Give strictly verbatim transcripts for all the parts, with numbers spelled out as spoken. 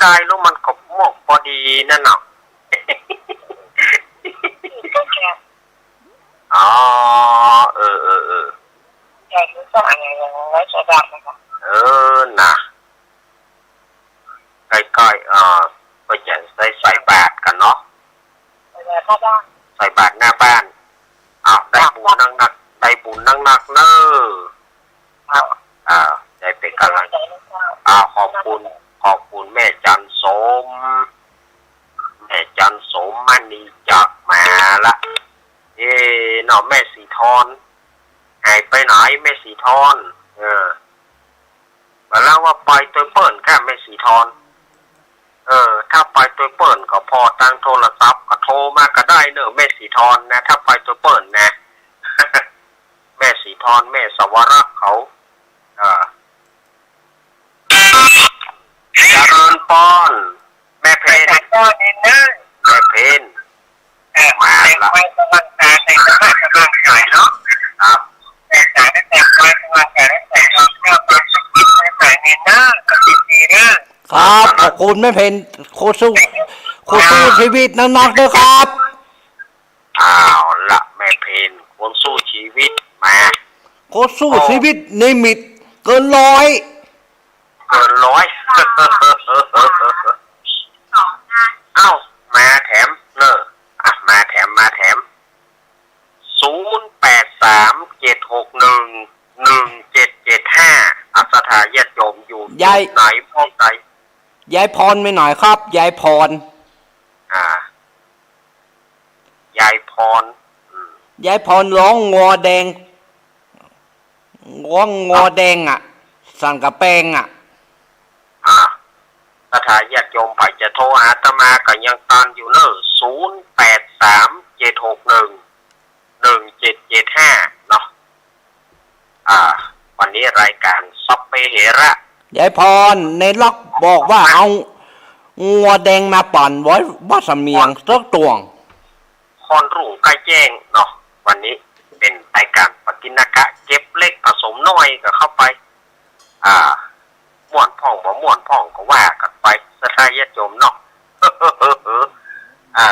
ตายแล้วมันก็มองปอดีนั่นน่ะ อ๋อ เออ เออ เออ เออ น่ะ ใก้ๆ เออ ก็จะใส่ ใส่บาตรกั๋นเนาะ ใส่บาตรหน้าบ้าน ใส่บาตรหน้าบ้าน อ้าว ได้บุญนักๆ ได้บุญนักๆ เน่อ ครับ อ่า ได้เป๋นก๋ำลัง อ่า ขอบคุณ ขอบคุณแม่จันทร์สม แม่จันทร์สม มณีจักรมาละ เอ๊ะ เนาะ แม่ศรีทร หายไปไหน แม่ศรีทร เออ บ่าลาวว่าไปตวยเปิ้นค่ะ แม่ศรีทร เออ ถ้าไปตวยเปิ้นก็ผ่อตางโทรศัพท์ ก็โทรมาก็ได้เน่อ แม่ศรีทรนะ ถ้าไปตวยเปิ้นนะ แม่ศรีทร แม่สวรักษ์เขา เออ เจริญปอน แม่เพน แม่เพน มาละ ครับ ครับ ขอบคุณแม่เพน คนสู้ คนสู้ชีวิตนักๆ เน่อครับ เอาละ แม่เพน คนสู้ชีวิต มา คนสู้ชีวิต นิมิตเกินร้อย เกินร้อย เอ้า มาแถมเน่อ อ่ะ มาแถม มาแถม ศูนย์แปดสามเจ็ดหกหนึ่งหนึ่งเจ็ดเจ็ดห้า อ่ะ ศรัทธาญาติโยมอยู่ ยาย จุดไหน ห้องใด ยายพรไปไหนครับ ยายพร อ่า ยายพร อืม ยายพรร้องงัวแดง ร้องงัวแดงอะ สันก๋ำแปงอะ อ่า ศรัทธาญาติโยมใผจะโทรหาอาตมาก็ยังตันอยู่เน่อ ศูนย์แปดสามเจ็ดหกหนึ่งหนึ่งเจ็ดเจ็ดห้า เนาะ อ่า วันนี้รายก๋านสัพเพเหระ ยายพร ในล็อกบอกว่าเอางัวแดงมาป่อนไว้วัดสำเมียงสักตวง ค่อนรุ่งใก้แจ้งเนาะ วันนี้เป๋นรายก๋านปกิณกะ เก็บเล็กผสมน้อยก็เข้าไป อ่า ม่วนพ่องบ่ม่วนพ่องก็ว่ากั๋นไป ศรัทธาญาติโยมเนาะ อ่า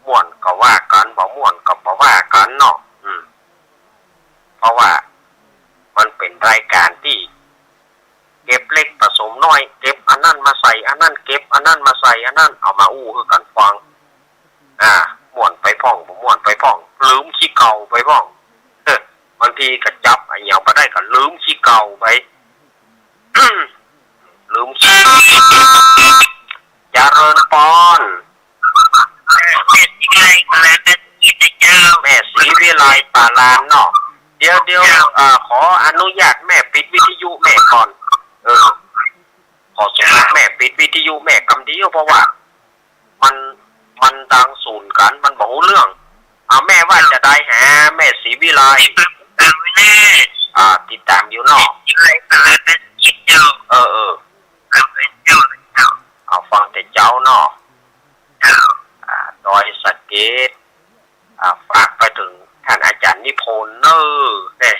ม่วนก็ว่ากั๋น บ่ม่วนก็บ่ว่ากั๋นเนาะ อืม เพราะว่ามันเป๋นรายก๋านตี้เก็บเล็กผสมน้อย เก็บอันนั้นมาใส่อันนั้น เก็บอันนั้นมาใส่อันนั้น เอามาอู้หื้อกั๋นฟัง อ่า ม่วนไปพ่อง บ่ม่วนไปพ่อง ลืมขี้เก่าไปพ่อง เออ บางทีก็จับอะหยังบ่ได้ก็ลืมขี้เก่าไป ลืมขี้ เจริญปอน แม่ศรีวิไล แม่ศรีวิไล ป่าลานเนาะ เดี๋ยว เดี๋ยว เอ่อ ขออนุญาตแม่ปิดวิทยุแม่ก่อน เออ ขอสมมุติแม่ปิดวิทยุแม่กำเดียว เพราะว่า มัน มันดังสูนกั๋น มันบ่ฮู้เรื่อง อ่า แม่ว่าจะใดหาแม่ศรีวิไล อ่า ติดต๋ามอยู่เนาะ เออ เออ เอาฟังแต่เจ๊าเนาะ อ่า ดอยสะเก็ด อ่า ฝากไปเถิงต้านอาจ๋ารย์นิพนธ์เน่อ เนี่ย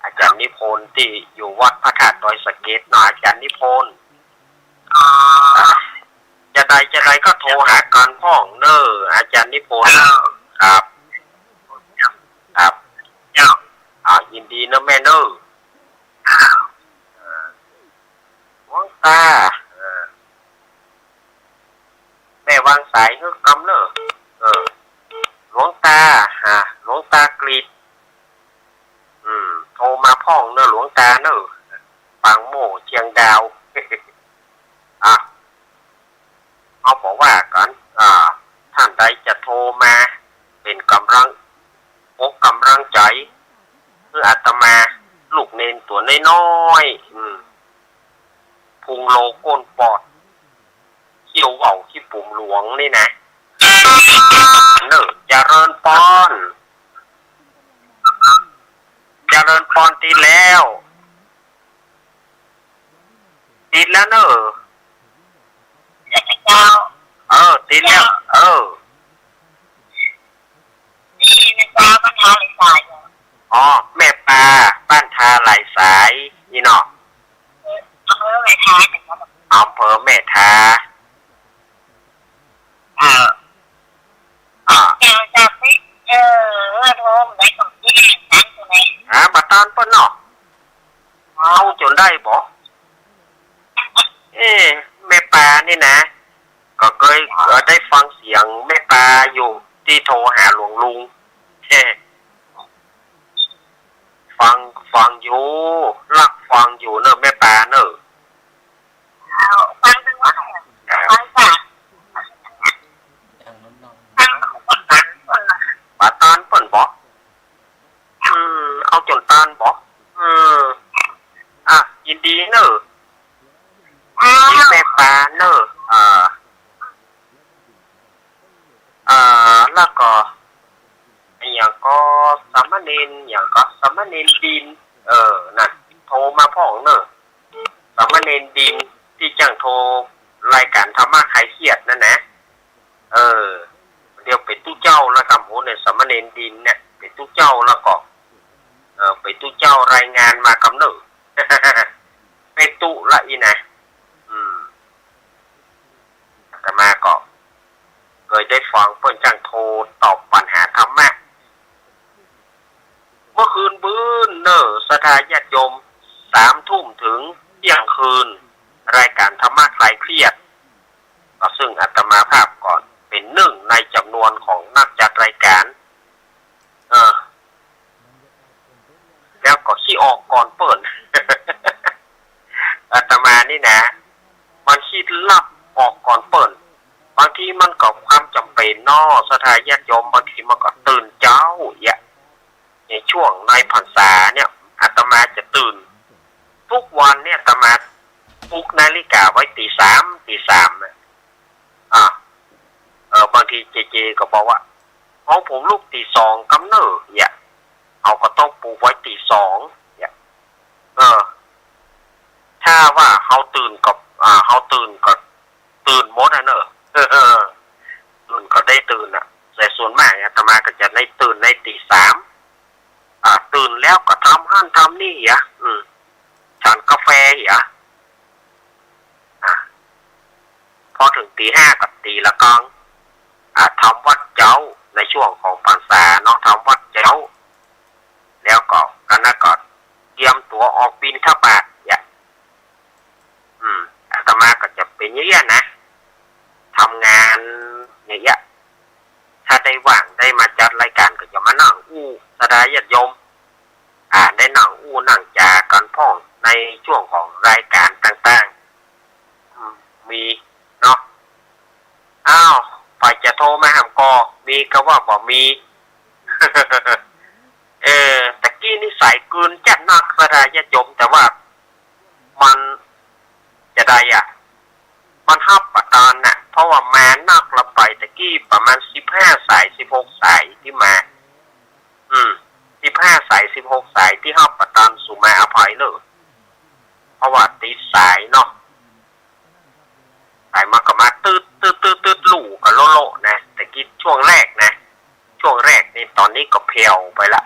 อาจ๋ารย์นิพนธ์ตี้อยู่วัดพระธาตุดอยสะเก็ดเนาะ อาจ๋ารย์นิพนธ์ อ่า จะใดจะใดก็โทรหากั๋นพ่องเน่อ อาจ๋ารย์นิพนธ์ ครับ ครับ อ่า ยินดีเน่อแม่เน่อ อ่า หลวงตา เออ แม่วางสายหื้อกำเน่อ เออ หลวงตา ฮะ หลวงตากฤษ อืม โทรมาพ่องเน่อหลวงตาเน่อ ปางโม่เชียงดาว อ่ะ เอาบ่ว่ากั๋น อ่า ต้านใดจะโทรมา เป๋นก๋ำลังอกก๋ำลังใจ๋ หื้ออาตมา ลูกเณรตั๋วน้อยๆ อืม พุงโลก้นปอด เขี้ยวเว่าวขี้ปุ๋มหลวงนี่นะ เน่อ เจริญปอน เจริญปอน ติดแล้ว ติดแล้วเน่อ เออ ติดแล้ว เออ นี่แม่ปาบ้านทาหลายสาย อ๋อ แม่ปาบ้านทาหลายสาย นี่เนาะ อำเภอแม่ทา นี่นะ ก็เกย เอ่อ ได้ฟังเสียงแม่ปาอยู่ตี้โทรหาหลวงลุง ฟัง ฟังอยู่ ลักฟังอยู่เน่อแม่ปาเน่อ ฟังเถิงว่า ฟังจ้ะ ฟัง บ่ตันเปิ้นบ่ อืม เอาจ๋นตันบ่ อืม อ่ะ ยินดีเน่อ ยินดีแม่ปาเน่อ อ่า อ่า แล้วก็ อะหยังก็ สามเณร หยังก็ สามเณรดิน เออ นั่น โทรมาพ่องเน่อ สามเณรดิน ตี้จ้างโทรรายก๋านธรรมะคลายเครียดนั่นนะ เออ เดี๋ยวเป๋นตุ๊เจ้าแล้วกำ โห เนี่ย สามเณรดินเนี่ย เป๋นตุ๊เจ้าแล้วก็ เออ เป๋นตุ๊เจ้ารายงานมากำเน่อ เป๋นตุ๊ละอี้นะ อืม อาตมาก็เกยได้ฟังเปิ้นจ้างโทรตอบปัญหาธรรมะ เมื่อคืนburnเน่อ ศรัทธาญาติโยม สามทุ่มเถิงเตี้ยงคืน รายก๋านธรรมะคลายเครียด ก็ซึ่งอาตมาภาพก็เป๋นนึ่งในจ๋ำนวนของนักจัดรายก๋าน เออ แล้วก็ขี้ออกก่อนเปิ้น อาตมานี่นะ มันขี้ลับออกก่อนเปิ้น บางทีมันก็ความจ๋ำเป๋นเนาะ ศรัทธาญาติโยม บางทีมันก็ตื่นเจ๊าเยียะ ในช่วงในพรรษาเนี่ย อาตมาจะตื่น ทุกวันเนี่ยอาตมาปลุกนาฬิกาไว้ตี๋สาม ตี๋สามนะ อ่ะ เออ บางทีเจเจก็บอกว่า เอาผมลุกตี๋สองกำเน่อเยียะ เฮาก็ต้องปลุกไว้ตี๋สองเยียะ เออ ถ้าว่าเฮาตื่นก็ อ่า เฮาตื่นก็ตื่นหมดอะเน่อ ตื่นก็ได้ตื่นอะ แต่ส่วนมากอาตมาก็จะได้ตื่นในตี๋สาม อ่า ตื่นแล้วก็ทำหั้นทำนี่เยียะ อืม ฉันกาแฟเยียะ อ่ะ พอเถิงตี๋ห้าก็ตี๋ละกัง อ่ะ ทำวัตรเจ๊า ในช่วงของพรรษาเนาะ ทำวัตรเจ๊า แล้วก็ กันนั้นก็เตรียมตั๋วออกบิณฑบาตเยียะ อืม อาตมาก็จะเป๋นอย่างเยียะนะ ทำงานอย่างเยียะ ถ้าได้ว่างได้มาจัดรายก๋านก็จะมานั่งอู้ศรัทธาญาติโยม อ่า ได้นั่งอู้นั่งจ๋ากั๋นพ่องในช่วงของรายก๋านต่างๆ อืม มีเนาะ อ้าว ใผจะโทรมาแหมก่อ มีก็ว่าบ่มี เออ ตะกี้นี่สายกลืนจัดนักศรัทธาญาติโยม แต่ว่ามันจะใดอะ มันฮับบ่ตันน่ะ เพราะว่ามานักละไป ตะกี้ประมาณสิบห้าสาย สิบหกสายตี้มา อืม สิบห้าสาย สิบหกสายตี้ฮับบ่ตัน สุมาอภัยเน่อ เพราะว่าติดสายเนาะ สายมาก็มาตึ๊ดตึ๊ดตึ๊ดตึ๊ด ลู่กั๋นโละๆ นะ ตะกี้ช่วงแรกนะ ช่วงแรกนี่ ต๋อนนี้ก็แผ่วไปละ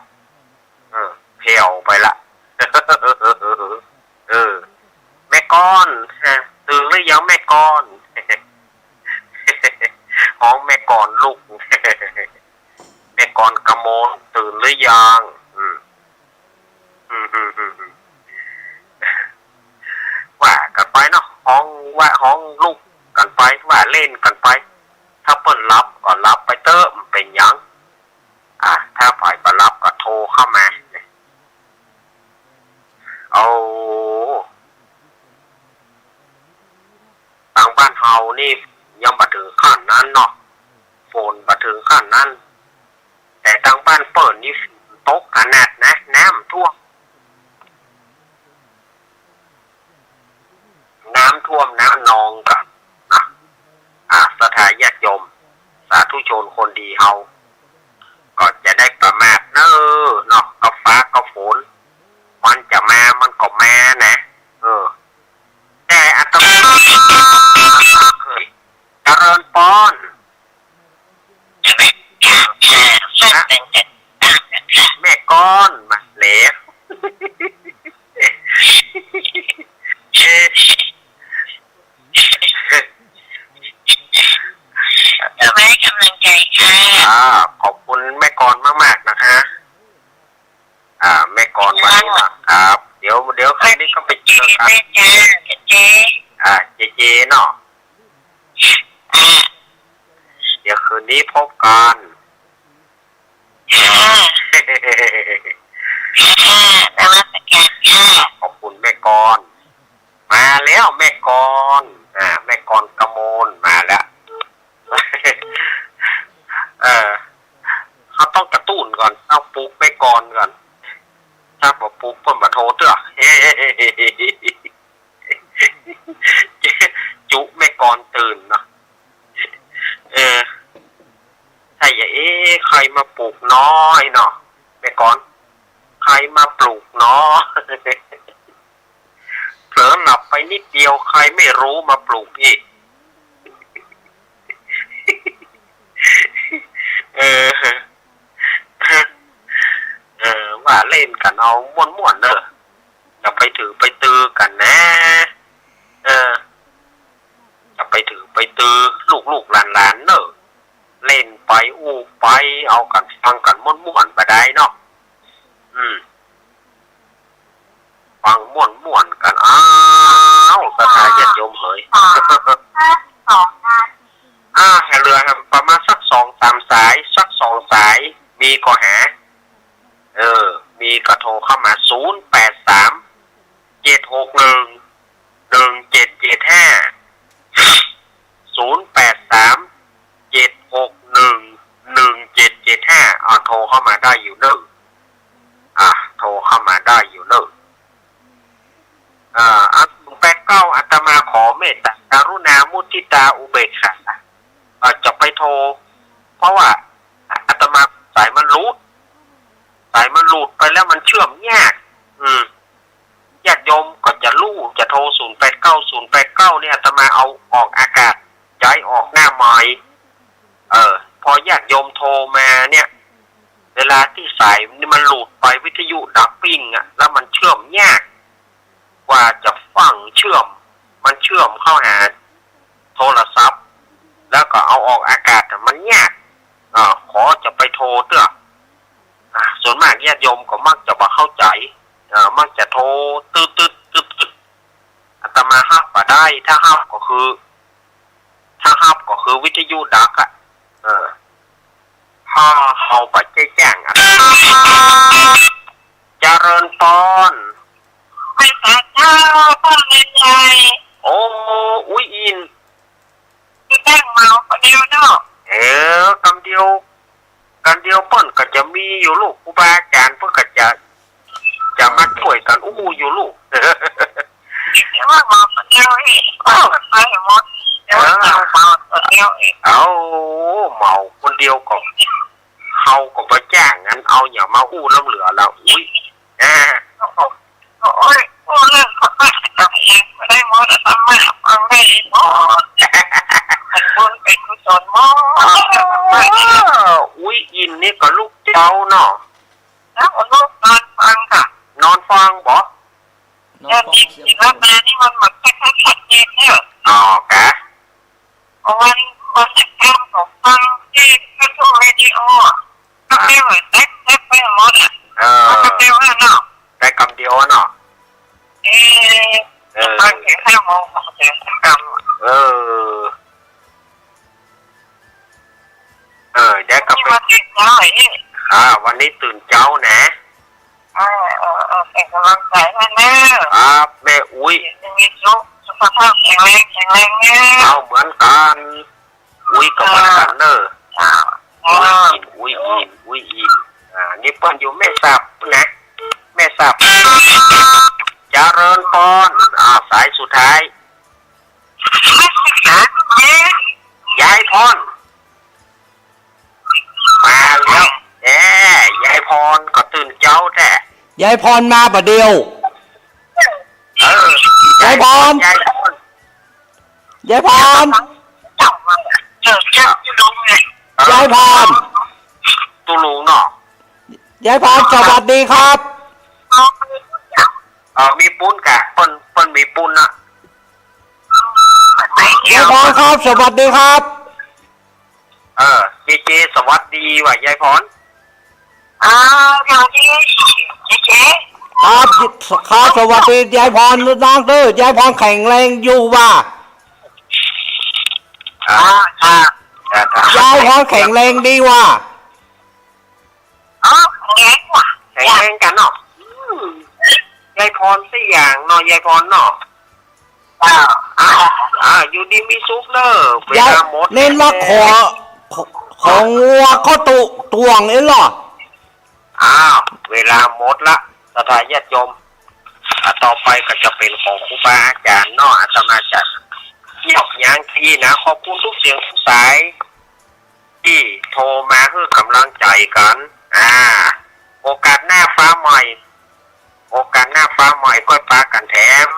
เออ แผ่วไปละ เออ แม่ก้อน ฮะ ตื่นหรือยังแม่ก้อน ฮ้องแม่ก้อนลูก แม่ก้อนกะโมน ตื่นหรือยัง อืม อืม อืม อืม อืม ว่ากั๋นไปเนาะ ฮ้องว่าฮ้องลูกกั๋นไป ว่าเล่นกั๋นไป ถ้าเปิ้นหลับก็หลับไปเต๊อะ บ่เป๋นหยัง อ่ะ ถ้าใผบ่หลับก็โทรเข้ามา โอ้ ตางบ้านเฮานี่ยังบ่เถิงขั้นนั้นเนาะ ฝนบ่เถิงขั้นนั้น แต่ตางบ้านเปิ้นนี่ตกขนาดนะ น้ำท่วม น้ำท่วมน้ำนองก็ อ่ะ อ่ะ ศรัทธาญาติโยม สาธุชนคนดีเฮา ก็จะได้ประมาทเน้อเนาะ ก็ฟ้าก็ฝน มันจะมา มันก็มานะ เออ แต่อาตมาเคย เจริญปอน แม่ก้อนมาแล้ว เออ ก็ให้กำลังใจค่ะ อ่า ขอบคุณแม่ก้อนมากๆ นะคะ อ่า แม่ก้อนวันนี้นะครับ เดี๋ยว เดี๋ยวคืนนี้ก็ไปเจอกั๋น จ้า เจเจ อ่า เจเจเนาะ ดี๋ยวคืนนี้พบกัน ค่ะ ค่ะ นมัสการค่ะ ขอบคุณแม่กร มาแล้วแม่กร อ่า แม่กรกมลมาแล้ว เออ เฮาต้องกระตุ้นก่อน ต้องปลุกแม่กรก่อน ถ้าบ่ปลุกเปิ้นบ่โทรเตื้อ จุแม่กรตื่นเนาะ เออ ถ้าอย่า เอ๊ะ ใครมาปลุกน้อเนาะ แม่กร ใครมาปลุกน้อ เผลอหลับไปนิดเดียว ใครไม่รู้มาปลุกอีก เออ เออ ว่าเล่นกั๋นเอาม่วนๆ เน่อ อย่าไปถือไปตือกั๋นนะ เออ อย่าไปถือไปตือลูกๆ หลานๆ เน่อ เล่นไปอู้ไป เอากั๋นฟังกั๋นม่วนๆ บ่ดายเนาะ อืม ฟังม่วนๆ กั๋น อ้าว ศรัทธาญาติโยมเหย อ่า เหลือประมาณสักสองสามสาย สักสองสาย มีก็หา เออ มีก็โทรเข้ามา ศูนย์แปดสาม เจ็ดหกหนึ่ง หนึ่งเจ็ดเจ็ดห้า ศูนย์แปดสาม เจ็ดหกหนึ่ง หนึ่งเจ็ดเจ็ดห้า อ่า โทรเข้ามาได้อยู่เน่อ อ่า โทรเข้ามาได้อยู่เน่อ อ่า อัน ศูนย์แปดเก้า อาตมาขอเมตตากรุณามุทิตาอุเบกขา อ่า จะไปโทร เพราะว่าอาตมาสายมันหลุด สายมันหลุดไปแล้วมันเชื่อมยาก อืม ญาติโยมก็จะฮู้ จะโทร ศูนย์แปดเก้า ศูนย์แปดเก้า เนี่ย อาตมาเอาออกอากาศ ย้ายออกหน้าไมค์ เออ พอญาติโยมโทรมาเนี่ย เวลาตี้สายนี่มันหลุดไป วิทยุดับปิ้งอะ แล้วมันเชื่อมยาก กว่าจะฟั่งเชื่อม มันเชื่อมเข้าหาโทรศัพท์ แล้วก็เอาออกอากาศอะ มันยาก อ่า ขอจะไปโทรเตื้อ อ่า ส่วนมากญาติโยมก็มักจะบ่เข้าใจ๋ เอ่อ มักจะโทรตึ๊ดๆ ตึ๊ดๆ อาตมาฮับบ่ได้ ถ้าฮับก็คือ ถ้าฮับก็คือวิทยุดับอะ เออ ถ้าเฮาบ่ใจ้แจ้งอะ เจริญปอน ไหว้สาเจ้า พ่อแม่ใหญ่ โอ้ อุ๊ยอิน ตี้แจ้งเหมาคนเดียวเนาะ เออ กำเดียว กำเดียวเปิ้นก็จะมีอยู่ลูก ครูบาอาจ๋ารย์เปิ้นก็จะ จะมาจ้วยกั๋นอู้อยู่ลูก เดี๋ยวว่าเหมาคนเดียวเอง อ้าว ไปหมด เดี๋ยวว่าเหมาคนเดียวเอง เอ้า เหมาคนเดียวก็ เฮาก็บ่จ้าง อันเอาหยังมาอู้ล้ำเหลือละ อุ๊ย อ่า โอ้ย โอ้ย เรื่องของมันเองได้หมด อาตมาฟังได้หมด เป็นบุญเป็นกุศลหมด เออ อุ๊ยอินนี่ก็ลูกเจ้าเนาะ แล้วลูกนอนฟังค่ะ นอนฟังบ่ นอนฟังเสียง เดี๋ยวนี้ศิลปะนี่มันหมดแค่ชัดเจนเนี่ย อ๋อ กะ วัน วันอังคารผมฟังที่ YouTube วิดีโอ ก็เปรี้ยวแต๊กแต๊กไปหมดอะ เออ ก็เปรี้ยวอะเนาะ ได้กำเดียวอะเนาะ เออ เออ ฟังเสียงแค่มองของเสียงกำอะ เออ เออ เดี๋ยวก็ไป วันนี้วันตื่นเช้าเหรอเนี่ย อ่า วันนี้ตื่นเช้านะ เออ เออ เออ เป็นกำลังใจให้เนอะ ครับ แม่อุ๊ย มีสุข สุขภาพแข็งแรง แข็งแรงเนอะ เอาเหมือนกั๋น อุ๊ยก็เหมือนกั๋นเนอะ อ่า อุ๊ยอิน อุ๊ยอิน อุ๊ยอิน อ่า นี่เปิ้นอยู่แม่สาบนะ แม่สาบ เจริญปอน อ่า สายสุดท้าย ยายพร มาแล้ว แหม ยายพรก็ตื่นเจ๊าแต๊ ยายพรมาบ่าเดี่ยว เออ ยายพร ยายพร ยายพร เออ เจ้าลุงไง ยายพร ตุ๊ลุงเนาะ ยายพร สวัสดีครับ เออ มีปุ้นกะ เปิ้น เปิ้นมีปุ้นนะ ยายพรครับ สวัสดีครับ เออ เจเจ สวัสดีว่ะ ยายพร อ่า สวัสดี เจเจ ครับ ครับ สวัสดี ยายพร นางเด้อ ยายพรแข็งแรงอยู่ว่ะ อ่า อ่า เอ ยายพรแข็งแรงดีว่ะ อ๋อ แข็งแรงว่ะ แข็งแรงกั๋นเนาะ อืม ยายพรสยางเนาะ ยายพรเนาะ อ่า อ่า อ่า อยู่ดีมีสุขเน่อ เวลาหมด เน้นละ แล้ว ขอ ขอ ของงัวเข้าตุ ตวงเอ้ยเหรอ อ้าว เวลาหมดละ ศรัทธาญาติโยม อ่ะ ต่อไปก็จะเป๋นของครูบาอาจ๋ารย์เนาะ อาตมาจะยกย้างตี้นะ ขอบคุณทุกเสียงทุกสาย ตี้โทรมาหื้อก๋ำลังใจ๋กั๋น อ่า โอกาสหน้าฟ้าใหม่ โอกาสหน้าฟ้าใหม่ก้อยปากั๋นแถม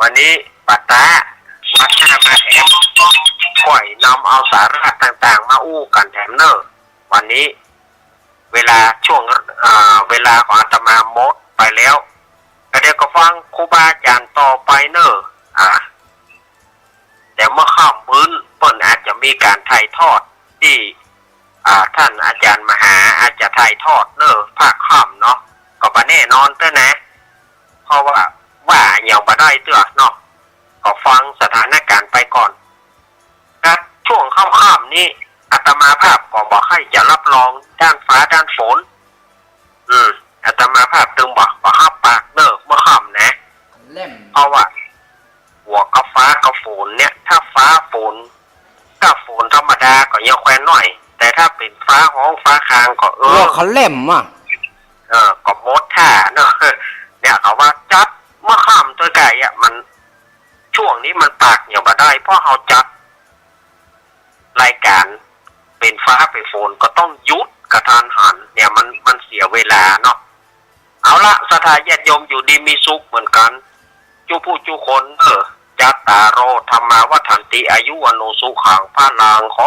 วันนี้ปะต๊ะ วันหน้ามาแถม ก้อยนำเอาสาระต่างๆ มาอู้กั๋นแถมเน่อ วันนี้ เวลาช่วง อ่า เวลาของอาตมาหมดไปแล้ว ก็เดี๋ยวก็ฟังครูบาอาจ๋ารย์ต่อไปเน่อ อ่า แต่เมื่อค่ำมื้นเปิ้นอาจจะมีก๋านถ่ายทอดตี้ อ่า ต้านอาจ๋ารย์มหาอาจจะถ่ายทอดเน่อ ภาคค่ำเนาะ ก็บ่แน่นอนเตื้อนะ เพราะว่า ว่าหยังบ่ได้เตื้อเนาะ ก็ฟังสถานก๋ารณ์ไปก่อน ครับ ช่วงค่ำๆ นี้ อาตมาภาพก็บ่ใค่จะรับรองด้านฟ้าด้านฝน อืม อาตมาภาพตึงบ่ บ่ฮับปากเน่อเมื่อค่ำนะ เล่ม เพราะว่า บวกกับฟ้ากับฝนเนี่ย ถ้าฟ้าฝน ถ้าฝนธรรมดาก็ยังแควนหน้อย แต่ถ้าเป๋นฟ้าฮ้องฟ้าคางก็ เออ หัวเขาเล่มอ่ะ เออ ก็หมดท่าเนาะ เนี่ยเขาว่าจัดเมื่อค่ำตวยไก่อะ มัน ช่วงนี้มันปากหยังบ่ได้ เพราะเฮาจัดรายก๋ารเป๋นฟ้าเป๋นฝนก็ต้องหยุดกะทันหัน เนี่ยมัน มันเสียเวลาเนาะ เอาละ ศรัทธาญาติโยมอยู่ดีมีสุขเหมือนกั๋น จุผู้จุคน เออ จัตตาโร ธัมมา วัฑฒันติ อายุ วัณโณ สุขัง พลัง ขอ